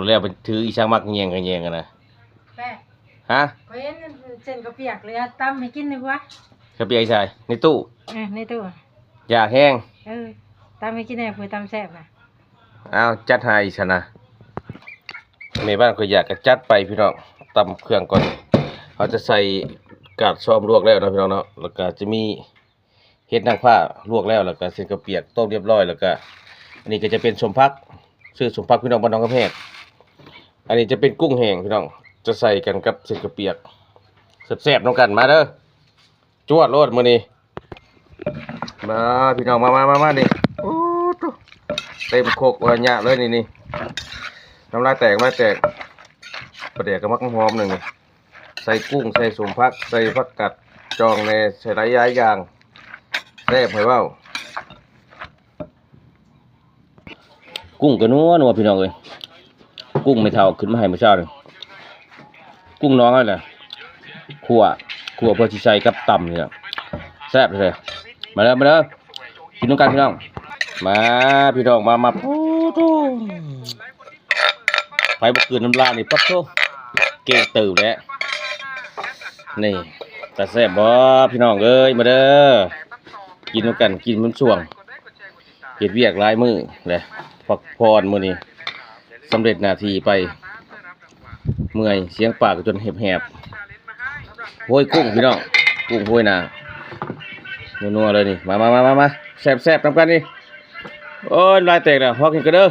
ແລ້ວໄປຖືອີ່ສັງໝາກແຍງກະແຍງຫັ້ນນະ. ແປະ ຮະ? ຂ້ອຍເຫັນເສັ້ນເຂົ້າປຽກເລີຍ ຕຳໃຫ້ກິນດີກວ່າ. ເຂົ້າປຽກໃສ? ໃນຕູ້? ເອີ ໃນຕູ້. ຢາກແຮງ. ເອີ ຕຳໃຫ້ກິນແດ່ ເພື່ອຕຳແຊບນະ. ອ້າວ ຈັດໃຫ້ຊັ້ນນະ. ແມ່ບ້ານຂ້ອຍຢາກກະຈັດໄປພີ່ນ້ອງ. ຕຳເຄື່ອງກ່ອນ. ເຮົາຈະໃສ່ກາດຊອມລວກແລ້ວເນາະພີ່ນ້ອງເນາະ. ແລ້ວກະຈະມີ ເຫັດນາງຟ້າລວກແລ້ວ ແລ້ວກະເສັ້ນເຂົ້າປຽກຕົ້ມຮຽບຮ້ອຍ ແລ້ວກະ ອັນນີ້ກະຈະເປັນສົມຜັກ ຊື່ສົມຜັກພີ່ນ້ອງບ້ານໜອງກຳແພງ. ອັນນີ້ຈະເປັນກຸ້ງແຫ້ງພີ່ນ້ອງ ຈະໃສ່ກັນກັບເສັ້ນເຂົ້າປຽກ ແຊບໆນຳກັນ. ມາເດີ ຈວດໂລດມື້ນີ້. ມາພີ່ນ້ອງ ມາໆໆໆ ນີ້. ໂອ້ໂຕ ເຕັມຄົກວ່າຍະເລີຍນີ້ ນີ້. ນ້ຳລາຍແຕກ ນ້ຳລາຍແຕກ. ປາແດກກັບໝາກຫອມໜຶ່ງນີ້. ໃສ່ກຸ້ງ ໃສ່ສົມຜັກ ໃສ່ຜັກກາດຈອງແດ່ ໃສ່ຫຼາຍໆຢ່າງ ແຊບໃຫ້ເວົ້າ. ກຸ້ງກະນົວໆ ພີ່ນ້ອງເອີຍ. ກຸ້ງແມ່ເຖົ້າຂຶ້ນມາໃຫ້ມື້ເຊົ້ານີ້ ກຸ້ງໜອງຫັ້ນແຫຼະ. ຂົ້ວ ຂົ້ວເພື່ອຊິໃສ່ກັບຕຳນີ້ແຫຼະ ແຊບແທ້. ມາເດີ ມາເດີ ກິນນຳກັນພີ່ນ້ອງ. ມາພີ່ນ້ອງ ມາ ມາ. ໂອ້ໂຕ ໃຜບໍ່ກືນນ້ຳລາຍນີ້ ປະໂທ້ ເກັ່ງເຕີບແຫຼະ. ນີ້ ຕາແຊບບໍ່ພີ່ນ້ອງເອີຍ? ມາເດີ ກິນນຳກັນ ກິນມັນຊ່ວງ ເຮັດວຽກຫຼາຍມື້ແຫຼະ ພັກຜ່ອນມື້ນີ້ ສຳເລັດໜ້າທີ່ໄປ. ເມື່ອຍ ສຽງປາກກະຈົນແຫບໆ. ໂຮຍກຸ້ງພີ່ນ້ອງ ກຸ້ງໂຮຍໜ້າ ນົວໆເລີຍນີ້. ມາໆໆໆ ແຊບໆນຳກັນນີ້. ໂອ້ຍ ນ້ຳລາຍແຕກແລ້ວ ຮອກກິນກະເດີ.